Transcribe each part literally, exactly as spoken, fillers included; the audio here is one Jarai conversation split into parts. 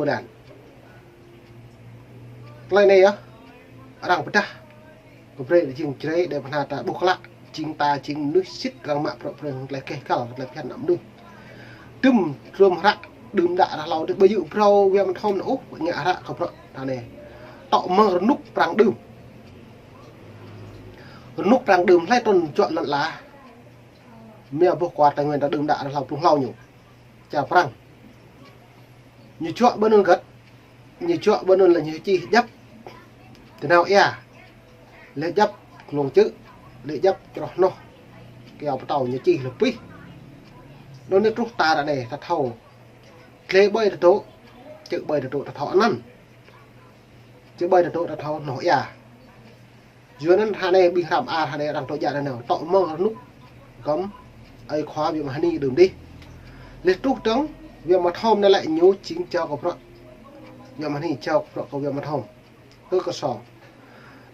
Lan. Tơlơi anai yơh, arăng pơdah kơ brơi jing Jrai Đê Bơhna ta ƀuh klă, jing ta jing mơnuih sĭt arăng mă prăk brơi tơlơi keh kăl, tơlơi phiăn ană mơnuih. Tơm hrŏm hră đưm đă ră hlâo dih, ƀu djơ̆ phrâo wia mơthom nao ôh, ngă hră kơ prăk ta anai. Tŏ mơ̆ng rơnŭk prang đưm. Rơnŭk prang đưm hlơi trŭn juă lŏn ala. Mia boh kua Tây Nguyên ta đưm đă ră hlâo blung hlâo ñu. Čar Prang. Ñu juă ƀơi anŭn gơ̆t. Ñu juă ƀơi anŭn lĕ ñu čih djăp tơnao ia. Lĕ djăp glông čư̆. Lĕ djăp čroh noh. Kiao pơtâo ñu čih lơpih. Anŭn anai truh ta ră anai ta thâo. Glai ƀơi ta dŏ. Čư̆ ƀơi ta dŏ ta thâo anăn. Čư̆ ƀơi ta dŏ ta thâo noh ia. Yua anŭn hră anai ƀing hrăm ar hră anai arăng tŏ djă nanao. Tŏ mơ̆ng rơnŭk gơ̆m ơi khua Việt Mani đưm dih. Lĕ truh dơ̆ng Việt Mthom anai lĕ ñu jing jao kơ prăk. Việt Mani jao kơ prăk kơ Việt Mthom. Kơ kơsŏ.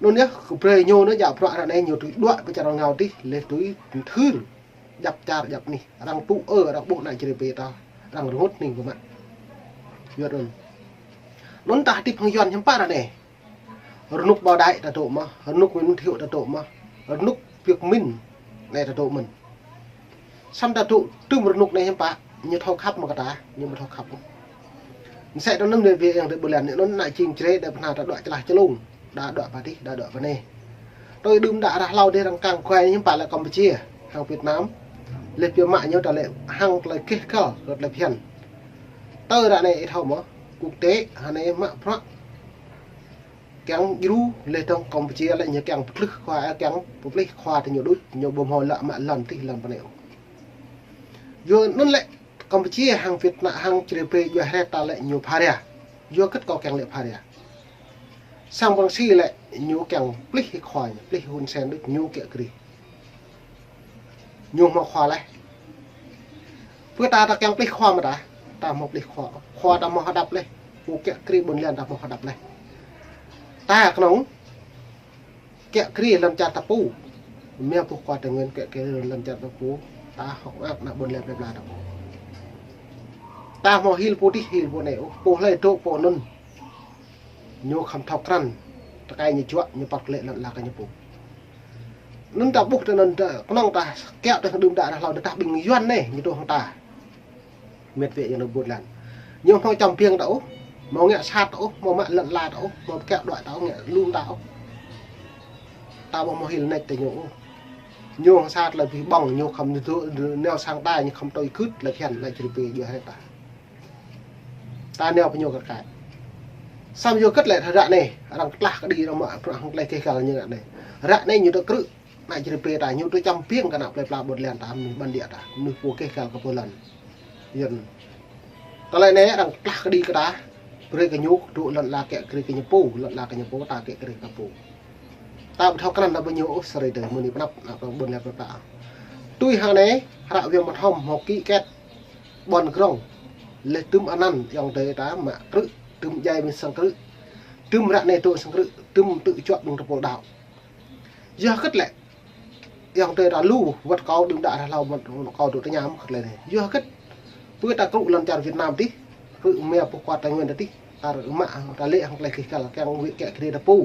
Anŭn yơh kơ brơi ñu anŭn djă prăk hră anai ñu tui đuaĭ pơ čar rơngiao dih, lĕ tui thưr. Djăp čar djăp anih. Arăng tŭ ơ, arăng ƀuh ană Jrai pơ ta. Arăng rơngot hning pơmă. Yua anŭn. Anŭn ta hơdip hăng Yuan hiư̆m pă ră anai. Rơnŭk Bảo Đại ta dŏ mơ̆n, rơnŭk Nguyễn Thiệu ta dŏ mơ̆n, rơnŭk Việt Minh anai ta dŏ mơ̆n. Samơ̆ ta dŏ tơm rơnŭk anai hiư̆m pă, ñu thâo khăp mơ̆ kơ ta, ñu ƀu thâo khăp ôh. Mơsĕ anŭn anŭn wia yang dih ƀu lĕ anŭn ană jing Jrai Đê Bơhna ta đuaĭ čơlah čơlông, đa đuaĭ pơ dih, đa đuaĭ pơ anai. Tui đưm đă ră hlâo dih arăng kăng kuai hiư̆m pă lĕ Campuchia, hăng Việt Nam. Lĕ biă mă ñu ta lĕ hăng tơlơi keh kăl, kơ tơlơi phiăn. Tơl ră anai ih thâo mơ̆, quốc tế, hră anai mă prăk. Kiăng djru lĕ dơ̆ng Campuchia lĕ ñu kiăng pơplih khua, kiăng pơplih khua tơ ñu đôč, ñu ƀu hmâo lă mă lŏn tih lŏn pơ anai ôh. Yua anŭn lĕ Campuchia hăng Việt Nam hăng Jrai pơ djuai hrĕt ta lĕ ñu pha ria. Yua hơget kâo kiăng lĕ pha ria. Sang Prang Si lĕ ñu kiăng plih khua ñu, plih Hun Sen đôč ñu kiă kriê. Ñu hmâo khua laih. Pơ ta ta kiăng plih khua mơ̆ ta, ta hmâo plih khua. Khua ta hmâo hơđăp laih. Pô kiă kriê ƀôn lan ta hmâo hơđăp laih. Ta kơnơ̆ng kiă kriê lŏn čar ta pô. Mia boh kua Tây Nguyên kiă kriê lŏn čar ta pô. Ta hŏk mơak ană ƀôn lan plơi pla ta pô. Ta hmâo hil pô tih hil pô anai ôh. Pô hlơi dŏ pô anŭn. Ñu khŏm thâo krăn, tơkai ñu juă, ñu păt lĕ lŏn ala kơ ñu pô. Anŭn ta ƀuh tơ anŭn ta, kơnơ̆ng ta kiaŏ tơ đưm đă ră hlâo tơdah ƀing Yuan anai, ñu dŏ hăng ta. Mĕt wĕ yang dŏ ƀôn lan. Ñu hmâo čăm biêng ta ôh, hmâo ngă sat ta ôh, hmâo mă lŏn ala ta ôh, hmâo kiaŏ đuaĭ ta ôh, ngă lŭm ta ôh. Ta ƀu hmâo hil nač tơ ñu ôh. Ñu hăng sat lĕ ƀing ƀơ̆ng, ñu khŏm dŏ, nao sang ta, ñu khŏm tui gưt lĕ phiăn, lĕ Jrai pơ djuai hrĕt ta. Ta nao pơ ñu kơ kaĭ. Samơ̆ yua hơget lĕ ră anai, arăng klah kơđi arăng mă prăk hăng tơlơi keh kăl ñu ră anai. Ră anai ñu dŏ krư̆, ană Jrai pơ ta ñu dŏ čăm biêng kơ ană plơi pla ƀôn lan ta, mơnuih bản địa ta, mơnuih pô keh kăl kơ pô lŏn. Yua anŭn. Tơlơi anai arăng klah kơđi kơ ta, brơi kơ ñu dŏ lŏn ala kiă kriê kơ ñu pô, lŏn ala kơ ñu pô ta kiă kriê kơ pô. Ta ƀu thâo krăn ta ƀu ñu ôh sơrơi tơ mơnuih pơnăp, ană ƀôn lan plơi pla. Tui hăng anai, hră Việt Mthom hmâo ký kết ƀôn krong. Lĕ tơm anăn ayŏng adơi ta mă krư̆, tơm djai ƀing sang krư̆. Tơm ră anai dŏ sang krư̆, tơm tŭ juă ƀing tơpul đaŏ. Yua hơget lĕ. Ayŏng adơi ta lu, wơ̆t kâo đưm đă ră hlâo wơ̆t kâo dŏ tơña mơ̆ hơget lĕ anai. Yua hơget. Pơ ta krư̆ lŏn čar Việt Nam tih, krư̆ mia boh kua Tây Nguyên ta tih. Ta rơmă, ta lĕ hăng tơlơi keh kăl, kiăng wĕ kiă kriê ta pô.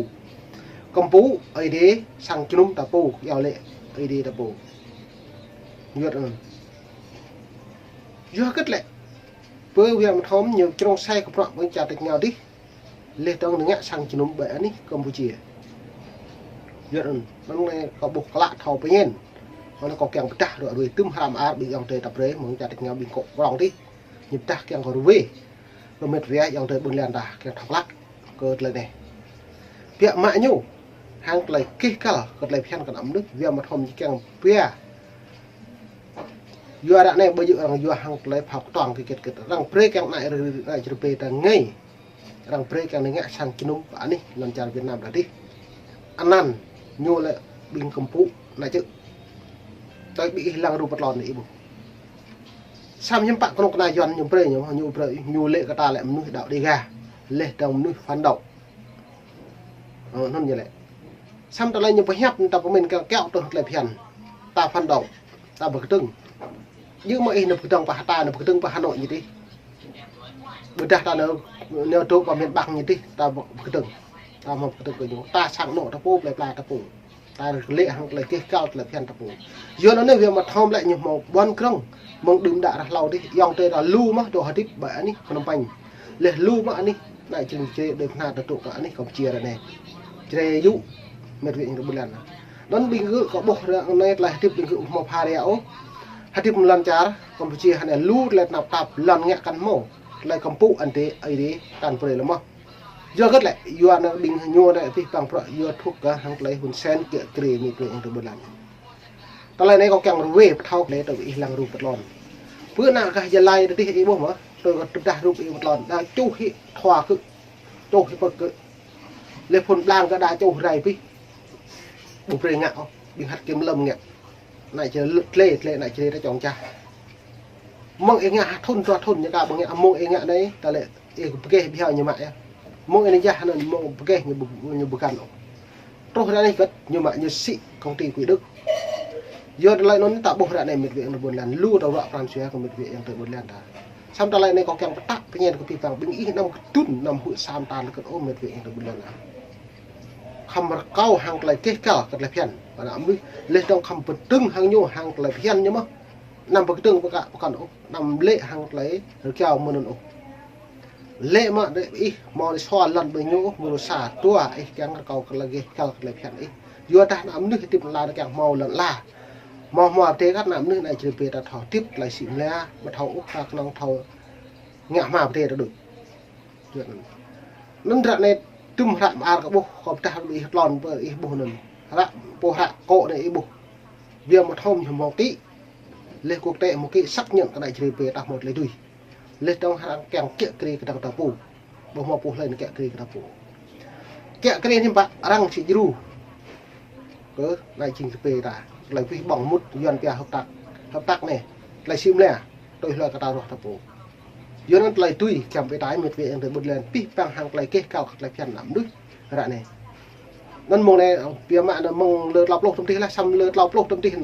Kơmpŭ, Ơi Adai, sang jơnum ta pô, yua lĕ, Ơi Adai ta pô. Yua anŭn. Yua hơget lĕ. Pơ Việt Mthom ñu črông sai kơ prăk ƀing čar tač rơngiao dih. Lĕ dơ̆ng ñu ngă sang jơnum ƀơi anih Campuchia. Yua anŭn, anŭn anai kâo ƀuh klă thâo pơñen. Anŭn kâo kiăng pơdah ră ruai tơm hrăm ar ƀing ayŏng adơi ta brơi mơ̆ng čar tač rơngiao ƀing kŏ krong dih. Ñu pơdah kiăng kơ ruai. Kơ mĕt wĕ ayŏng adơi ƀôn lan ta kiăng thâo klă kơ tơlơi anai. Biă mă ñu hăng tơlơi keh kăl kơ tơlơi phiăn kơ ană mơnuih, Việt Mthom ñu kiăng pia. Yua ră anai ƀu djơ̆ arăng yua hăng tơlơi phao kơtuang kơ hơget hơget. Arăng brơi kiăng ană Jrai pơ ta ngă. Arăng brơi kiăng ngă sang jơnum pơ anih lŏn čar Việt Nam ta dih. Anăn ñu lĕ ƀing kơmpŭ ană čư̆. Tơl ƀing ih lăng rup pơtlon ih ƀuh. Samơ̆ hiư̆m pă kơnuk kơna Yuan ñu brơi ñu, ñu brơi, ñu lĕ kơ ta lĕ mơnuih đaŏ Đêga. Lĕ dơ̆ng mơnuih phản động. Ơ, anŭn ñu lĕ. Samơ̆ tơlơi ñu pơhiăp ta pơmĭn kiăng kiaŏ tơ tơlơi phiăn. Ta phản động. Ta pơkơdơ̆ng. Djơ̆ mơ̆ ih nao pơkơdơ̆ng pơ Hà, ta nao pơkơdơ̆ng pơ Hà Nội ñu dih. Ƀôdah ta nao, nao dŏ pơ miền Bắc ñu tih, ta ƀu kơdơ̆ng. Ta hmâo kơdơ̆ng kơ ñu. Ta sang anŏ ta pô, plei pla ta pô. Ta lĕ hăng tơlơi gêh gal, tơlơi phiăn ta pô. Yua anŭn anai Wia Mă Thom lĕ ñu hmâo ƀuăn krong. Mơ̆ng đưm đă ră hlâo dih, ayŏng adơi ta lu mơ̆ dŏ hơdip ƀơi anih Phnom Penh. Laih lu mơ̆ anih, anai jing Jrai đơi pơhna ta dŏ kơ anih Kampuchia ră anai. Jrai yŭ, met wa ayŏng adơi ƀôn lan. Anŭn ƀing gơ̆ kơ ƀuh ră anai tơlơi hơdip ƀing gơ̆ hmâo pha ră ôh. Hơdip mơ̆ lŏn čar, Kampuchia hơnai lu tơlơi tơnap tap lŏn ngă kăn hmâo. Tơlơi kơmpŭ anŭn dih, ai dih, kăn brơi lĕ mơ̆. Yua hơget lĕ, yua anŭn ƀing ñu anai pih păng prăk, yua thŭk kơ hăng tơlơi Hun Sen kiă kriê met wa ayŏng adơi ƀôn lan. Tơlơi anai kâo kiăng ruai pơthâo lĕ tơ ih lăng rup pơtlon. Pơ anai gah Gia Lai tơ dih ih ƀuh mơ̆, tơ gah tơdah rup ih pơtlon, đa čuh hĭ thua kơ, čuh hĭ pơk kơ. Lĕ phun blang kơ đa čuh rai pih. Ƀu brơi ngă ôh, ƀing hăt kơm lơ̆m ngă. Anai Jrai lĕ, lĕ anai Jrai ta čong čah. Mơ̆ng ih ngă thŭn dua thŭn ñu ka ƀu ngă, mơ̆ng ih ngă anai, ta lĕ ih pơgêh ƀiă ñu mă yơh. Mơ̆ng ih anai jah anŭn mơ̆ng pơgêh ñu ƀu, ñu ƀu găn ôh. Truh ră anai kơ̆t ñu mă ñu sĭ công ty Quỹ Đức. Yua tơlơi anŭn ta ƀuh ră anai met wa ayŏng adơi ƀôn lan, lu ta ruă pran jua kơ met wa ayŏng adơi ƀôn lan ta. Samơ̆ tơlơi anai kâo kiăng pơtă pơñen kơ pih păng ƀing ih anăm kơdŭn, anăm huĭ sam ta lĕ kơ̆t ôh met wa ayŏng adơi ƀôn lan. Khŏm rơkâo hăng tơlơi gêh gal kơ tơlơi phiăn. Anăm mơnuih laih dơ̆ng khŏm pơdơ̆ng hăng ñu hăng tơlơi phiăn ñu mơ̆. Anăm pơkơdơ̆ng pơkă pơkŏn ôh, anăm lĕ hăng tơlơi rơkiao mơnŭn ôh. Lĕ mă đe ih hmâo đe sua lŏn ƀơi ñu ôh, mơ̆ lu sa dua ih kiăng rơkâo kơ tơlơi gêh gal kơ tơlơi phiăn ih. Yua dah anăm mơnuih hơdip lăn la kiăng hmâo lŏn la. Hmâo hmâo pơdai kơ anăm mơnuih anai Jrai pê ta thâo hơdip tơlơi sĭ mơ̆ lĕ, ƀu thâo ôh ta kơnơ̆ng thâo ngă hmua pơdai ta đôč. Anŭn ră anai tŭm hră mơar kơ ƀuh, kâo pơdah ƀing ih tlôn pơ ih ƀuh anŭn. Hră, pô hră kŏ anai ih ƀuh. Wia Mă Thom ñu hmâo kĭ. Laih quốc tế hmâo kĭ xác nhận kơ anai Jrai pê ta hmâo tơlơi tui. Laih dơ̆ng arăng kiăng kiă kriê kơdơ̆ng ta pô. Ƀu hmâo pô hlơi anŭn kiă kriê kơ ta pô. Kiă kriê hiư̆m pă arăng sĭ djru. Kơ anai jing Jrai pê ta. Tơlơi pih ƀơ̆ng mŭt Yuan pia hợp tác. Hợp tác anai. Tơlơi sĭ mơ̆ lĕ. Tui hloi kơ ta ruah ta pô. Yua anŭn tơlơi tui kiăng pơtă met wa ayŏng adơi ƀôn lan pih păng hăng tơlơi gêh gal kơ tơlơi phiăn anăm mơnuih ră anai. Anŭn mơ̆ng anai, pia mă anŭn mơ̆ng lơ tlâo pluh tơm tih lah, samơ̆ lơ tlâo pluh tơm tih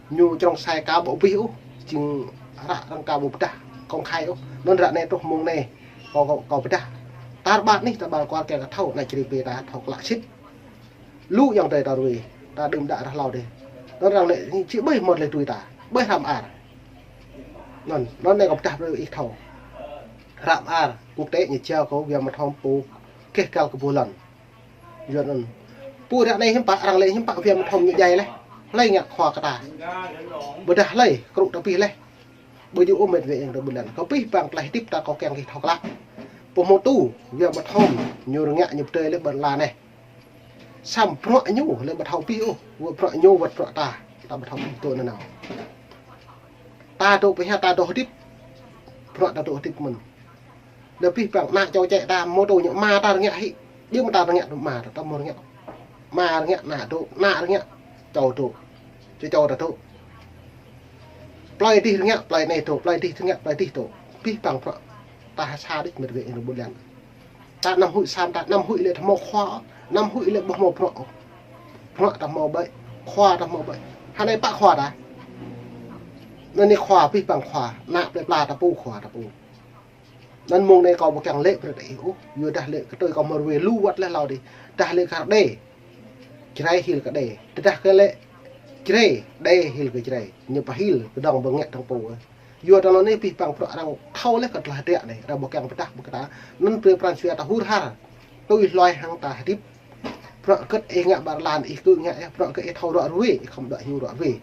ñu črŏng sai ka ƀu pih ôh, jing hră arăng ka ƀu pơdah công khai ôh. Anŭn ră anai truh mơ̆ng anai, kâo, kâo, kâo pơdah. Tar ƀar anih, tar ƀar kual kiăng kơ thâo, anai Jrai pê ta thâo klă sĭt. Lu ayŏng adơi ta ruai, ta đưm đă ră hlâo dih. Anŭn arăng lĕ, či ƀơi hmâo tơlơi tui ta, ƀơi hră mơar. Anŭn, anŭn anai kâo pơdah brơi ih thâo. Hră mơar, quốc tế ñu jao kơ Wia Mă Thom pô gêh gal kơ pô lŏn. Yua anŭn. Pô ră anai hiư̆m pă, arăng lĕ hiư̆m pă Wia Mă Thom ñu djai laih. Hlơi ngă khua kơ ta. Ƀôdah hlơi, krŭ ta pih laih. Ƀu djơ̆ ôh met wa ayŏng adơi ƀôn lan. Kâo pih păng tơlơi hơdip ta kâo kiăng kơ ih thâo klă. Pô hmâo tu, Wia Mă Thom, ñu rơngiă ñu pơdơi lĕ ƀơi lŏn la anai. Samơ̆ bruă ñu lĕ ƀu thâo pih ôh, wơ̆t bruă ñu wơ̆t bruă ta, ta ƀu thâo pih tui anŭn nao. Ta dŏ pơhiăp ta dŏ hơdip, bruă ta dŏ hơdip mơ̆n. Lĕ pih păng ană čô čĕ ta mơ̆ tui ñu ama ta rơngiă hĭ, jing mơ̆ ta rơngiă ama ta, ta mơ̆ rơngiă. Ama rơngiă ană dŏ, ană rơngiă čô dŏ, čô čô ta dŏ. Plơi dih rơngiă, plơi anai dŏ, plơi dih rơngiă, plơi dih dŏ. Pih păng bruă ta ha sa đôč met wa ayŏng adơi ƀôn lan. Ta anăm huĭ sam ta, anăm huĭ lĕ ta hmâo khua, anăm huĭ lĕ ƀu hmâo bruă. Bruă ta hmâo ƀơi, khua ta hmâo ƀơi. Hơnai pă khua ta. Anŭn anai khua pih păng khua, ană plơi pla ta pô khua ta pô. Anŭn mơ̆ng anai kâo ƀu kiăng lĕ brơi ta ih ôh, yua dah lĕ kơ tui kâo mơ̆ ruai lu wơ̆t laih hlâo dih. Dah lĕ kar đe. Jrai hil kơ đe. Tơdah kơ lĕ Jrai, đe hil kơ Jrai. Ñu pơhil kơdơ̆ng ƀơi ngă dơ̆ng pô. Yua tơlơi anai pih păng bruă arăng thâo laih kơ tơlơi hơdră anai, arăng ƀu kiăng pơdah ƀơi kơ ta. Anŭn brơi pran jua ta hur har. Tui hloi hăng ta hơdip. Bruă hơget ih ngă ƀơi lŏn ih kơ ngă yơh, bruă hơget ih thâo ruă ruai, ih khŏm đuaĭ hyu ruă ruai.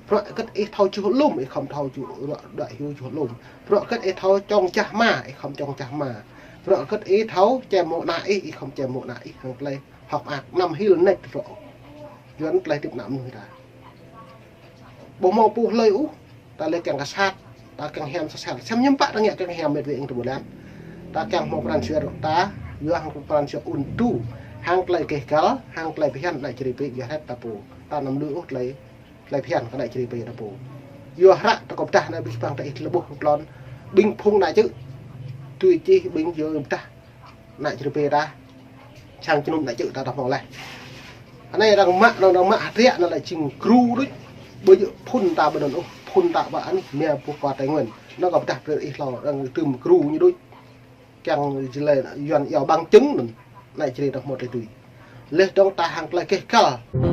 Bruă hơget ih thâo čuh lŏm, ih khŏm thâo čuh ruă đuaĭ hyu čuh lŏm. Bruă hơget ih thâo čŏng jah ama, ih khŏm čŏng jah ama. Bruă hơget ih thâo čem mơ̆ ană ih, ih khŏm čem mơ̆ ană ih, hăng tơlơi hơ̆k mơak anăm hil nač rŏ. Yua anŭn tơlơi hơdip ană mơnuih ta. Ƀu hmâo pô hlơi ôh, ta lĕ kiăng kơ sat, ta kiăng hiam sa sel. Sem hiư̆m pă ta ngă kiăng hiam met wa ayŏng adơi ƀôn lan. Ta kiăng hmâo pran jua ta, yua hăng pran jua ŭn tu, hăng tơlơi gêh gal, hăng tơlơi phiăn ană Jrai pê yua hret ta pô. Ta anăm lui ôh tơlơi, tơlơi phiăn kơ ană Jrai pê ta pô. Yua hră ta kơ pơdah anai pih păng ta ih tơlơi ƀuh tlôn, ƀing phung ană čư̆. Tui čih ƀing yua pơdah. Ană Jrai pê ta. Sang jơnum ană čư̆ ta ta hmâo laih. Anai arăng mă, anŭn arăng mă hơdră anŭn lĕ jing gru đôč. Ƀu djơ̆ phŭn ta ƀơi anŭn ôh, phŭn ta ƀơi anih mia pô kơ Tây Nguyên. Anŭn kâo pơdah brơi ih hlâo arăng tŭm gru ñu đôč. Kiăng jơlơi Yuan iâu bằng chứng anŭn. Anai čri dong hmâo tơlơi tui. Leh dong ta hăng tơlơi keh kăl.